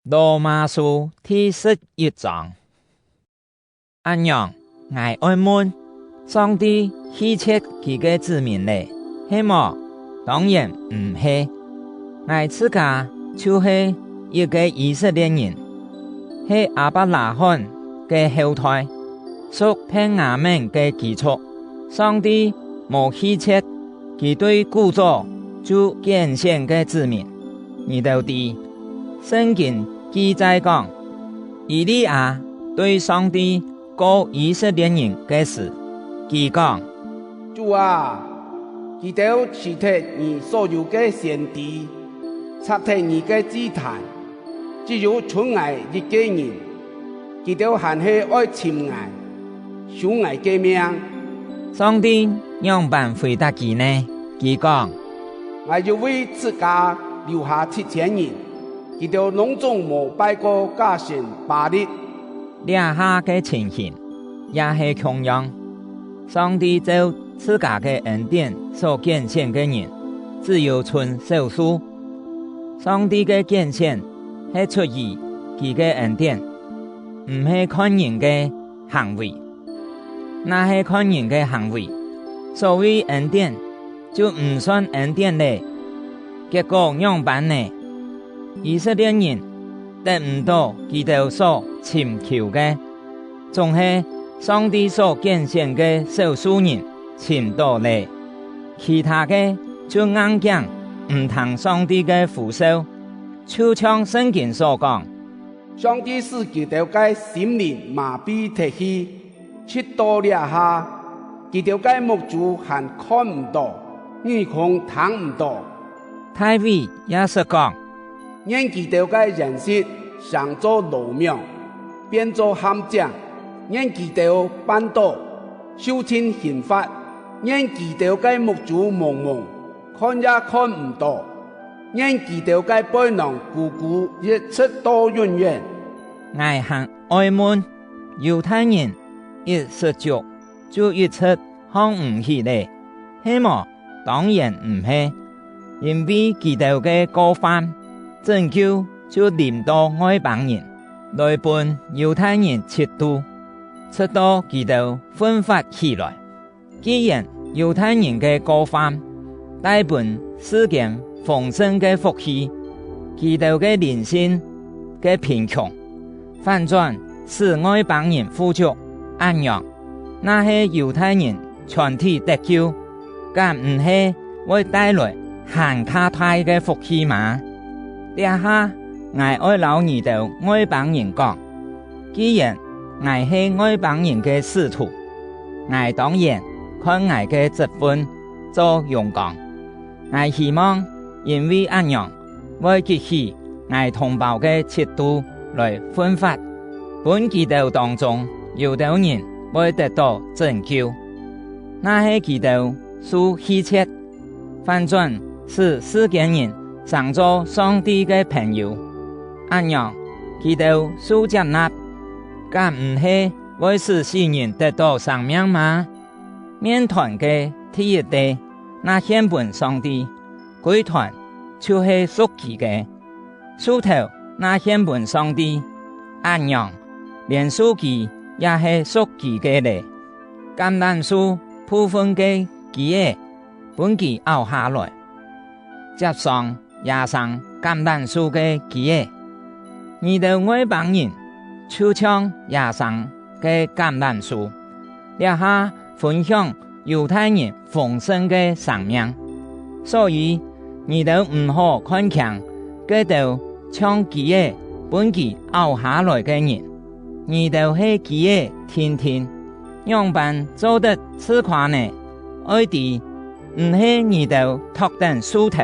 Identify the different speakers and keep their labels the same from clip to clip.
Speaker 1: 羅馬書第十一章，按樣，𠊎愛問：上帝棄絕佢个子民咧，係無？當然毋係！𠊎自家就是一个以色列人，係亞伯拉罕个後代，屬便雅憫个支族。上帝無棄絕佢對古早就揀選个子民。你都知，聖經記載講，以利亞對上帝告以色列人个時，佢講：
Speaker 2: 主啊，佢兜刺殺你所有个先知，拆忒你个祭壇，只有剩𠊎一个人，佢兜還係愛尋𠊎，搜𠊎个命。
Speaker 1: 上帝樣般回答佢呢？佢講：𠊎
Speaker 2: 猶為自家留下7000人，佢兜攏總無拜過假神巴力。
Speaker 1: 這下个情形也係同樣，上帝照自家个恩典所揀選个人，只有賰少數。上帝个揀選係出於佢個恩典，毋係看人个行為。若係看人个行為，所謂恩典就毋算恩典咧。結果樣般呢？以色列人得毋到佢兜所尋求个，總係上帝所揀選个少數人尋到咧，其他个就硬頸毋聽上帝个呼召，就像聖經所講：
Speaker 2: 上帝使佢兜个心靈麻痹脫去，直到這下，佢兜个目睭還看毋到，耳孔聽毋到。
Speaker 1: 大衛也說講：
Speaker 2: 願佢兜个認識成做魯莽，變做陷阱；願佢兜絆倒，受盡刑罰；願佢兜个目睭濛濛，看也看毋到；願佢兜个背囊鼓鼓，一直到永遠。
Speaker 1: 𠊎還愛問：猶太人一失足就一切放毋起咧，係無？當然毋係，因為佢兜个過犯，拯救就臨到外邦人，來分猶太人嫉妒，直到佢兜奮發起來。既然猶太人个過犯帶分世間豐盛个福氣，佢兜个靈性个貧窮，反轉使外邦人富足，按樣，若係猶太人全體得救，敢毋係會帶來還較大个福氣嗎？這下𠊎愛摎你兜外邦人講，既然𠊎係外邦人个使徒，𠊎當然看𠊎个職分做榮光。𠊎希望因為按樣會激起𠊎同胞个嫉妒來奮發，分佢兜當中有兜人會得到拯救。若係佢兜受棄絕，反轉使世間人成做上帝个朋友，按樣佢兜受接納，敢毋係會使死人得到生命嗎？麵團个第一塊若獻分上帝，規團就係屬佢个；樹頭若獻分上帝，按樣連樹枝也係屬佢个咧。橄欖樹部分個枝仔分佢拗下來，接上野生橄欖樹个枝仔，你兜外邦人就像野生个橄欖樹，這下分享猶太人豐盛个生命。所以你兜毋好看輕這兜像枝仔分佢拗下來个人，你兜係枝仔天天，樣般做得自誇呢？愛知毋係你兜托等樹頭，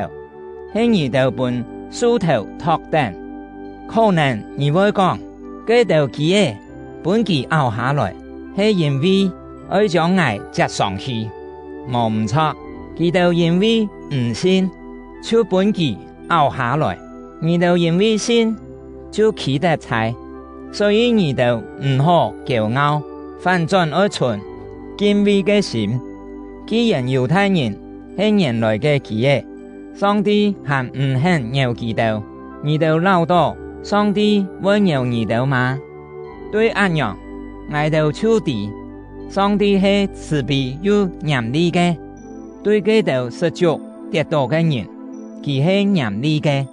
Speaker 1: 係你兜分樹頭托等。可能你會講，這兜枝仔分佢拗下來，係因為愛將𠊎接上去，無毋錯。佢兜因為毋信，就分佢拗下來；你兜因為信，就企得在。所以你兜毋好驕傲，反轉愛存敬畏个心。既然猶太人係原來个枝仔，上帝還毋肯饒佢兜，你兜老多上帝會饒ngì-têu mâ? Tui án-ngiòng, ngài-têu chhiu tî, Song-ti he chhṳ̀-pî yu ngiàm-li ke. Tui ke-têu sṳt-chiuk tiet-tó ke ngìn, Kì he ngiàm-li ke;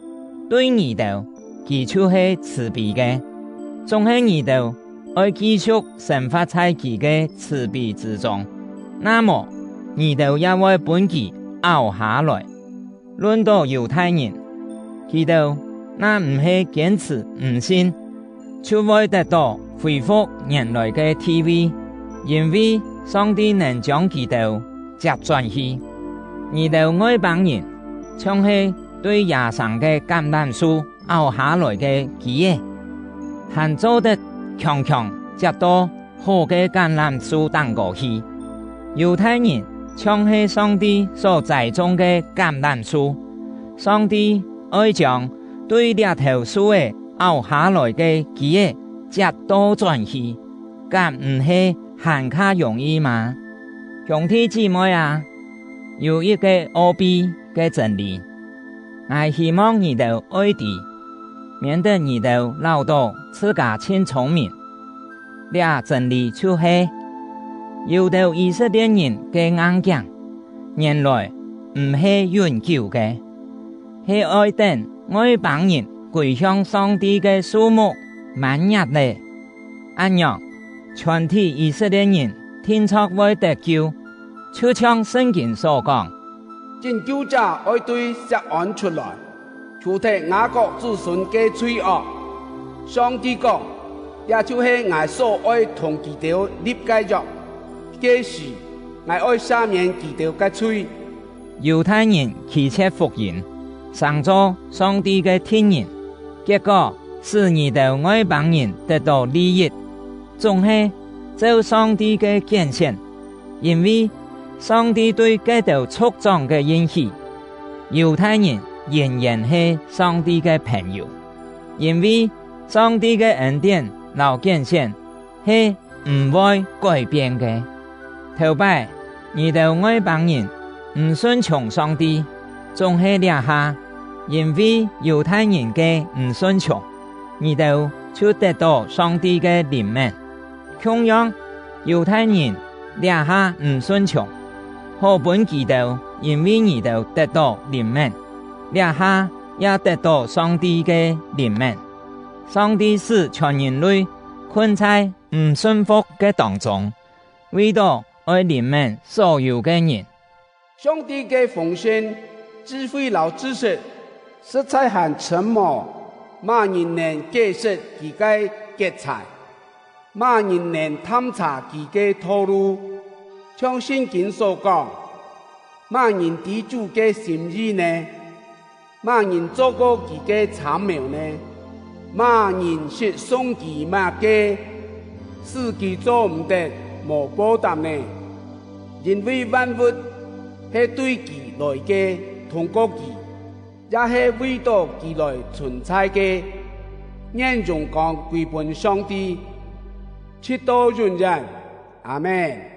Speaker 1: tui ngì-têu, Kì chhiu-he chhṳ̀-pî ke. Chúng-he ngì-têu oi ki-siu̍k sên-fa̍t chhai Kì ke chhṳ̀-pî chṳ̂-chûng, na-mò, ngì-têu ya voi pûn Kì áu hâ-lòi. Lun-tó Yù-thai-ngìn, kì-têu na m̀-he kiên-chhṳ̀ m̀ sin, chhiu voi tet-tó fì-fu̍k ngièn-lòi ke thi-vi, yîn-vi Song-ti nèn chiông kì-têu chiap chón-hi. Ngì-têu Ngoi-pâng-ngìn chhiong-he tui yâ-sâng ke kám-lám-su áu hâ-lòi ke kî-é, hàn cho-tet khiòng-khiòng chiap-to hó ke kám-lám-su táng-kô hi. Yù-thai-ngìn chhiong-he Song-ti só châi-chung ke kám-lám-su; Song-ti oi chiông tui liá-thèu su-é áu hâ-lòi ke kî-é chiap to-chón-hi, kám m̀-he hàn-kha yùng-yi mâ? Hiûng-thi chí-moi â, yû yit-ke o-pi ke chṳ̂n-lî, ngài hî-mong ngì-têu oi tî, miên-tet ngì-têu láu-tó chhṳ-kâ chhin chhûng-mìn. Liá chṳ̂n-lî chhiu-he: Yû-têu Yî-set-lie̍t-ngìn ke ngang-kiáng, ngièn-lòi m̀-he yún-kiú ke, he oi tén Ngoi-pâng-ngìn kûi-hiong Song-ti ke su-muk mân-ngiap lé. Án-ngiòng, chhiòn-thí Yî-set-lie̍t-ngìn thin-chho̍k voi tet-kiu, chhiu-chhiong Sṳn-kîn só kóng:
Speaker 2: Chṳ́n-kiu-chá oi tui Siak-ôn chhut-lòi, chhù-thet Ngâ-kok chṳ́-sûn ke chhui-ok. Song-ti kóng: Liá chhiu-he Ngài só-oi thùng kì-têu li̍p ke yok; ke-sṳ̀, Ngài oi sa-miên kì-têu ke chhui.
Speaker 1: Yù-thai-ngìn khî-chhie̍t fuk-yîm, sàng-cho Song-ti ke thi̍t-ngìn, kiet-kó sṳ́ ngì-têu Ngoi-pâng-ngìn tet-tó li-yit. Chúng-he, cheu Song-ti ke kién-sién, yîn-vi Song-ti tui ke-têu chhu̍k-chóng ke yin-hí, Yù-thai-ngìn yèn-yèn he Song-ti ke phèn-yû. Yîn-vi Song-ti ke ên-tién lâu kién-sién he m̀-voi kói-pien ke. Thèu-pái, ngì-têu Ngoi-pâng-ngìn m̀ sun-chhiùng Song-ti; chúng-he liá-ha, yîn-vi Yù-thai-ngìn ke m̀ sun-chhiùng, ngì-têu chhiu tet-tó Song-ti ke lìn-mén. Khiung-yong, Yù-thai-ngìn liá-ha m̀ sun-chhiùng, hó pûn kì-têu yîn-vi ngì-têu tet-tó lìn-mén, liá-ha ya tet-tó Song-ti ke lìn-mén. Song-ti sṳ́ chhiòn ngìn-lui khun chhai m̀ sun-fu̍k ke tông-chûng, vi-tó oi lìn-mén só-yû ke ngìn.
Speaker 2: Song-ti ke fûng-sṳn, chṳ-fi lâu chṳ-sṳt sṳ̍t-chhai hàn chhṳ̂m-mò! Má-ngìn nèn kié-sṳt Kì ke kiet-chhài? Má-ngìn nèn tham-chhà Kì ke tho-lu? Chhiong Sṳn-kîn só kóng: Má-ngìn tî Chú ke sîm-yi nè? Má-ngìn cho-ko Kì ke chhâm-mèu nè? Má-ngìn sṳt sung Kì má-ke, sṳ́ Kì cho-m̀-tet mò po-tap nè? Yîn-vi van-vu̍t he tui Kì lòi ke, thûng-ko Kì, ya he vi-tó Kì lòi chhùn-chhai ke. Ngien yùng-kông kûi-pûn Song-ti, chhṳ̍t-to yún-yén! Â-mén.